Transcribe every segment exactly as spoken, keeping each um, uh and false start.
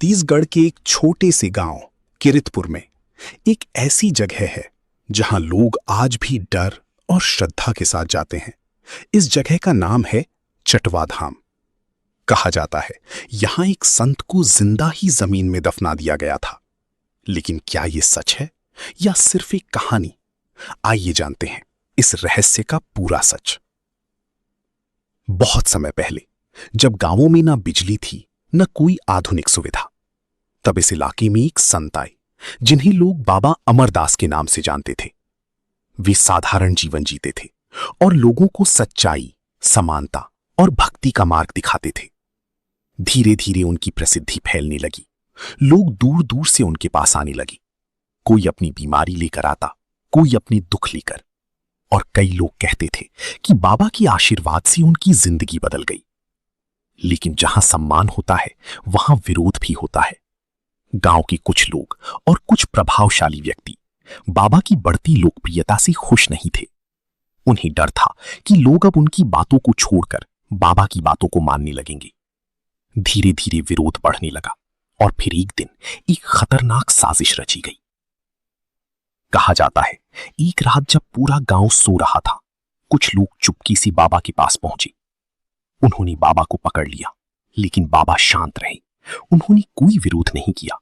छत्तीसगढ़ के एक छोटे से गांव किरितपुर में एक ऐसी जगह है, जहां लोग आज भी डर और श्रद्धा के साथ जाते हैं। इस जगह का नाम है चटवा धाम। कहा जाता है, यहां एक संत को जिंदा ही जमीन में दफना दिया गया था। लेकिन क्या ये सच है या सिर्फ एक कहानी? आइए जानते हैं इस रहस्य का पूरा सच। बहुत समय पहले, जब गांवों में ना बिजली थी, न कोई आधुनिक सुविधा, तब इस इलाके में एक संत आए, जिन्हें लोग बाबा अमरदास के नाम से जानते थे। वे साधारण जीवन जीते थे और लोगों को सच्चाई, समानता और भक्ति का मार्ग दिखाते थे। धीरे धीरे उनकी प्रसिद्धि फैलने लगी। लोग दूर दूर से उनके पास आने लगे। कोई अपनी बीमारी लेकर आता, कोई अपने दुख लेकर। और कई लोग कहते थे कि बाबा के आशीर्वाद से उनकी जिंदगी बदल गई। लेकिन जहां सम्मान होता है, वहां विरोध भी होता है। गांव के कुछ लोग और कुछ प्रभावशाली व्यक्ति बाबा की बढ़ती लोकप्रियता से खुश नहीं थे। उन्हें डर था कि लोग अब उनकी बातों को छोड़कर बाबा की बातों को मानने लगेंगे। धीरे धीरे विरोध बढ़ने लगा और फिर एक दिन एक खतरनाक साजिश रची गई। कहा जाता है, एक रात जब पूरा गांव सो रहा था, कुछ लोग चुपके से बाबा के पास पहुंचे। उन्होंने बाबा को पकड़ लिया, लेकिन बाबा शांत रहे। उन्होंने कोई विरोध नहीं किया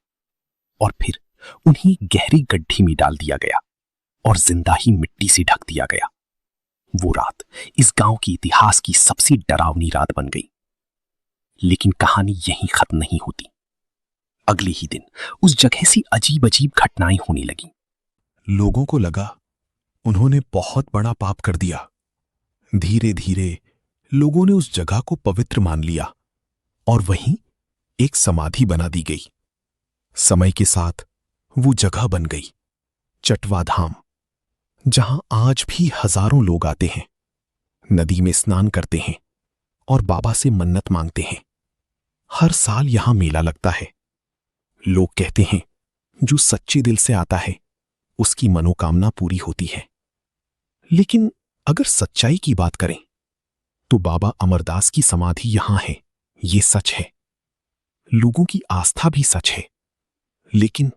और फिर उन्हें एक गहरे गड्ढे में डाल दिया गया और जिंदा ही मिट्टी से ढक दिया गया। वो रात इस गांव के इतिहास की सबसे डरावनी रात बन गई। लेकिन कहानी यहीं खत्म नहीं होती। अगले ही दिन उस जगह से अजीब अजीब घटनाएं होने लगीं। लोगों को लगा, उन्होंने बहुत बड़ा पाप कर दिया। धीरे धीरे लोगों ने उस जगह को पवित्र मान लिया और वहीं एक समाधि बना दी गई। समय के साथ वो जगह बन गई चटवा धाम, जहां आज भी हजारों लोग आते हैं, नदी में स्नान करते हैं और बाबा से मन्नत मांगते हैं। हर साल यहां मेला लगता है। लोग कहते हैं, जो सच्चे दिल से आता है, उसकी मनोकामना पूरी होती है। लेकिन अगर सच्चाई की बात करें, तो बाबा अमरदास की समाधि यहां है, ये सच है। लोगों की आस्था भी सच है, लेकिन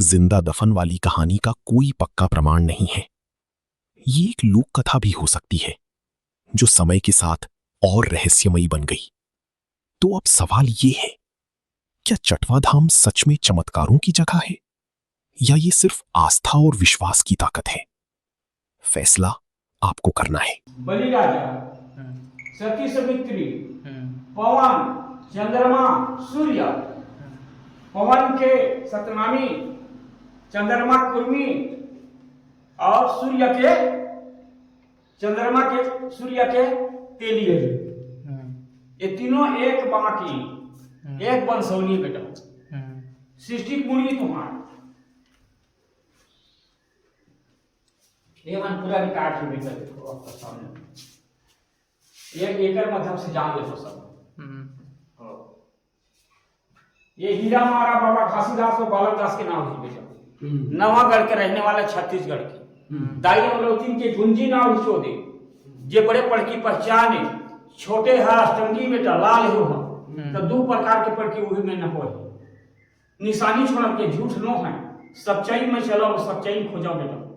जिंदा दफन वाली कहानी का कोई पक्का प्रमाण नहीं है। ये एक लोक कथा भी हो सकती है, जो समय के साथ और रहस्यमयी बन गई। तो अब सवाल ये है, क्या चटवा धाम सच में चमत्कारों की जगह है, या ये सिर्फ आस्था और विश्वास की ताकत है? फैसला आपको करना है। बलि राजा, हम्म। सती सावित्री, हम्म। पवन, चंद्रमा, सूर्य। हम्म। पवन के सतनामी, चंद्रमा कुर्मी और सूर्य के, चंद्रमा के, सूर्य के तेली। तेली। हम्म। ये तीनों एक बांकी, हम्म। एक बंसौनी बेटा। हम्म। सृष्टि कुंडली तुम्हार। ये मन पूरा रिकॉर्ड है बेटा, देखो आपका सामने। ये एकर माध्यम से जान लेथो सब। हम्म। हाँ। ये हीरा मारा बाबा घासीदास और बालक दास के नाम है बेटा। हम्म। नवागढ़ के रहने वाले, छत्तीसगढ़ के। हम्म। दाई अमलौतिन के गुंजी नाम ही शोधे। जे बड़े पढ़ की पहचान है, छोटे हा अष्टंगी बेटा, लाल हो हा। हम्म। तो दो प्रकार के पढ़ के वही में न हो। निशानी छोड़ के झूठ नो है, सच्चाई में चलो, सच्चाई खोजो बेटा।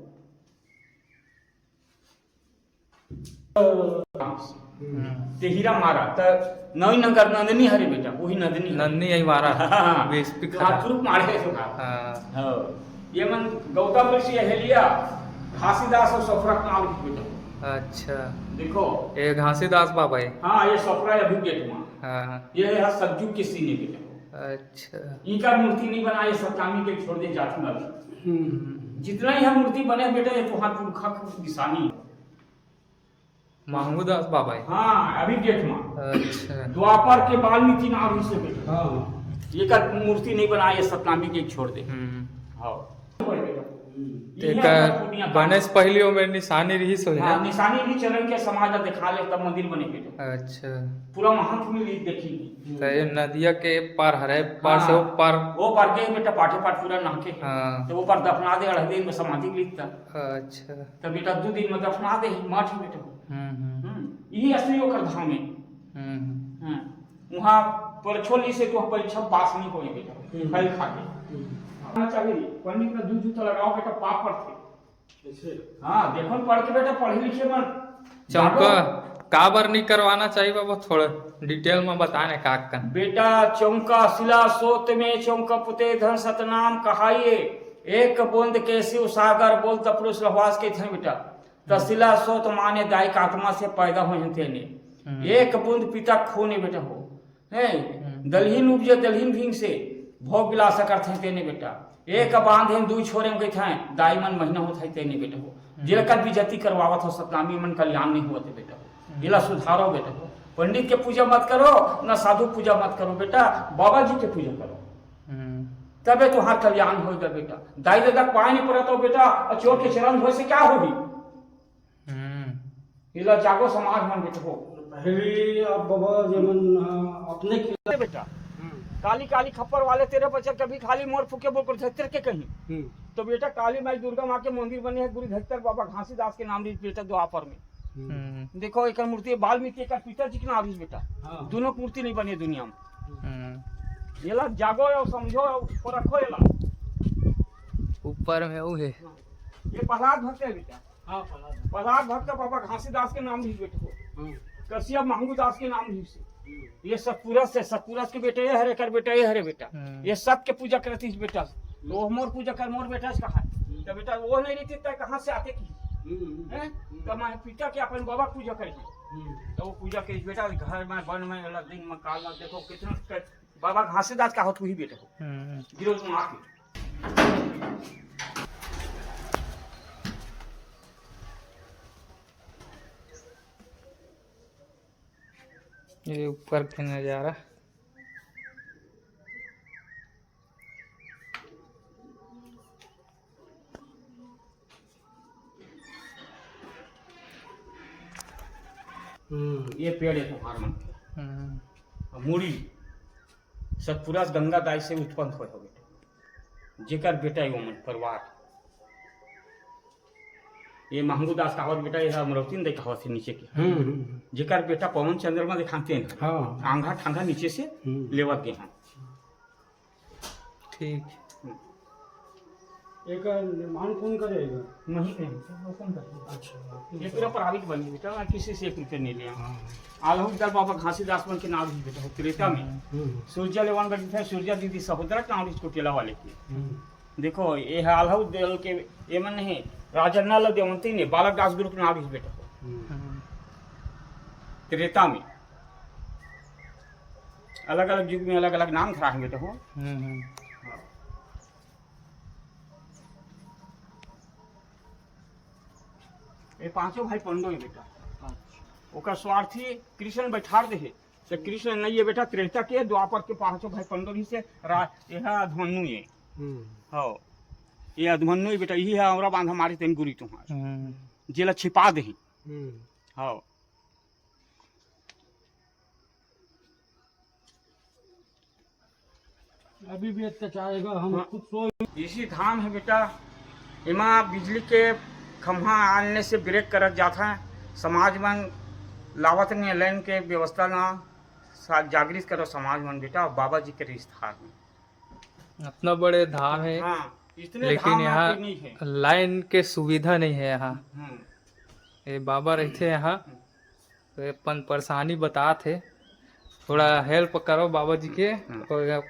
हम्म। ते हीरा मारा, त नवी नगर नंदनी हरे बेटा, वही नंदनी हरे। नंदनी यही मारा। हाँ। वीएसपी तो खड़ा। आप तुरुप मारे है तो का। हाँ। हाँ। ये मन गौतम ऋषि अहेलिया, घासीदास और सफरक नाम की बेटा। अच्छा। देखो। ये घासीदास बाबा है। हाँ, ये सफरा अभी गेट में। हाँ, हाँ। ये है सज्जू के सीने बेटा। अच्छा। इनका मूर्ति नहीं बनाए, सतनामी के छोड़ दे जाति वाले। हम्म। जितना ही हम मूर्ति बने बेटा, ये तो हाथ पुरखा की निशानी है। महंगूदास बाबा है। हाँ, अभी गेट में। अच्छा। द्वापर के वाल्मीकि नाम ही से बेटा। हाँ। ये का मूर्ति नहीं बनाए, सतनामी के छोड़ दे। हम्म। हाँ। हम्म। ये तेकर है पूर्णिया का। बने से पहले ओमे निशानी रही सो हाँ, ना? निशानी भी चरण के समाज ला दिखा ले, तब मंदिर बने बेटा। अच्छा। पूरा महंत में लिख देखी। तो ये नदिया के पार हरे, पार से हाँ। वो पार। वो पार के बेटा पाठे पाठ पूरा नहा के। हाँ। तो वो पार दफना दे, अढ़ दिन में समाधि लिखता। अच्छा। तो बेटा दो दिन में दफना दे, मठ बेटा। हम्म, हम्म। हम्म, यही असली ओकर धाम है। हम्म, हम्म। हाँ। वहाँ परछो ली से तो परीक्षा पास नहीं होई बेटा, हम्म। फेल खा के। हम्म। आना चाहिए, पंडित में दू जूता लगाओ बेटा, पाप पड़थे। ऐसे? हाँ, देखो न पढ़ के बेटा, पढ़े लिखे मन। चौका जागो। काबर नहीं करवाना चाहिए बाबा, थोड़ा डिटेल में बताने का कन। बेटा, चौका सिला सोत में चौका पुते धन सतनाम कहाइए, एक बूंद के शिव सागर बोल त पुरुष रहवास के थे बेटा। त हम्म। सिला सोत माने दाई का आत्मा से पैदा होय हैं तेने। हम्म। एक बूंद पिता खून बेटा हो। हैं? हम्म। दलहीन उपजे दलहीन भींग से, भोग विलास करत हैं तेने बेटा। एक बांध हैं, दू छोरे में कहित हैं, दाई मन महीना होत है तेने बेटा हो। हम्म। जेलकर बेइज्जती करवावत हो, सतनामी मन कल्याण नहीं होत है बेटा हो। हम्म। एला सुधारो बेटा हो। पंडित के पूजा मत करो, ना साधु पूजा मत करो बेटा, बाबा जी के पूजा करो। हम्म। तबे तुहार कल्याण होएगा बेटा। दाई ददा पाए नहीं पड़त हो बेटा, और चोर के चरण धोए से क्या होही? हम्म। एला जागो समाज मन बेटहो। पहली अब बाबा जेमन, अ, अपने के बेटा, हम्म। काली काली खप्पर वाले तेरे बच्चा कभी खाली मोर फूके बोल कर धरतर के कहीं। हम्म। तो बेटा काली माई दुर्गा माँ के मंदिर बने हैं गुरु धरतर बाबा घासीदास के नाम रही बेटा द्वापर में। हम्म। हम्म। देखो एक मूर्ति वाल्मीकि का पिताजी के नाम रही बेटा। हाँ। दोनों मूर्ति नहीं बने दुनिया में। हम्म। एला जागो और समझो और रखो एला। ऊपर में वो है। हाँ। ये प्रहलाद भक्त है बेटा। हाँ, प्रहलाद। प्रहलाद भक्त बाबा घासीदास के नाम भी बेटे हो। हम्म। कश्यप महंगू दास के नाम भी से। हम्म। ये सतपुरस से, सतपुरस के बेटे ये हरे कर बेटा, ये हरे बेटा। हम्म। ये सत के पूजा करती है बेटा। हम्म। तो मोर पूजा कर, मोर बेटा से कहा। हम्म। तो बेटा वो नहीं रहती तो कहाँ से आते की? हम्म। हैं? हम्म। तो मैं पिता के अपन बाबा पूजा करी। हम्म। तो वो पूजा करी बेटा, घर में, वन में, अलग दिन में, काल में, देखो कितना कर, बाबा घासीदास का हो तू ही बेटे हो। हम्म। गिरो तुम आके। ये ऊपर के नजारा। हम्म, ये पेड़ है तुम्हार मन के। हम्म। और मुड़ी सतपुरा गंगा दाई से उत्पन्न होय हो बेटा, जेकर बेटा है वो मन परिवार। ये महंगू दास कहावत बेटा, ये अमरौती में कहावत है नीचे के। हम्म, हम्म, हम्म। जेकर बेटा पवन चंद्रमा दिखाते हैं, हाँ। आंघा ठांघा नीचे से हम्म। लेवत गए हैं। ठीक। हम्म। एकर निर्माण कौन करेगा? नहीं करेंगे, वो कौन करेगा? अच्छा। ये पूरा प्राइवेट बनी बेटा, मैं किसी से एक रुपये नहीं लिया। हाँ। आलहू दल बाबा घासीदास मन के नाम भी बेटा हो, त्रेता में। हम्म। सूर्या लेवान गढ़ थे, सूर्या दीदी सहोदरा के नाम इसको टेला वाले की। हम्म। देखो, ये है आलहू दल के, ये मन नहीं, राजन्ना ल देवंती ने, बालक दास गुरु के नाम भी बेटा हो। हम्म। त्रेता में। अलग-अलग युग में अलग-अलग नाम धरा है बेटा हो। हम्म, हम्म। हाँ। ये पांचों भाई पंडो है बेटा। अच्छा। ओकर स्वार्थी कृष्ण बैठार दे है। तो कृष्ण नहीं है बेटा, त्रेता के, द्वापर के पांचों भाई पंडो ही से रा-, ये है अधमन्यु ये। हम्म। हाँ। ये अधमन्यु ही बेटा, यही है औरा बांधा मारे तेन गुरी तुम्हार। हम्म। जेला छिपा दे। हम्म। हाँ। अभी भी अत्याचार है, हम हाँ। खुद सोए। इसी धाम है बेटा, एमा बिजली के खम्हा आने से ब्रेक करत जात है। समाज मन लावत नहीं लाइन के व्यवस्था ना, सा-, जागृत करो समाज मन बेटा, बाबा जी के रिश्ता में। इतना बड़े धाम है, हाँ, इतने लेकिन धाम यहाँ यहाँ पे नहीं है। लाइन के सुविधा नहीं है यहाँ। हम्म। ये बाबा रहते यहाँ, हम्म। तो ये अपन परेशानी बतात है, थोड़ा हेल्प करो बाबा जी के, हम्म। और यहाँ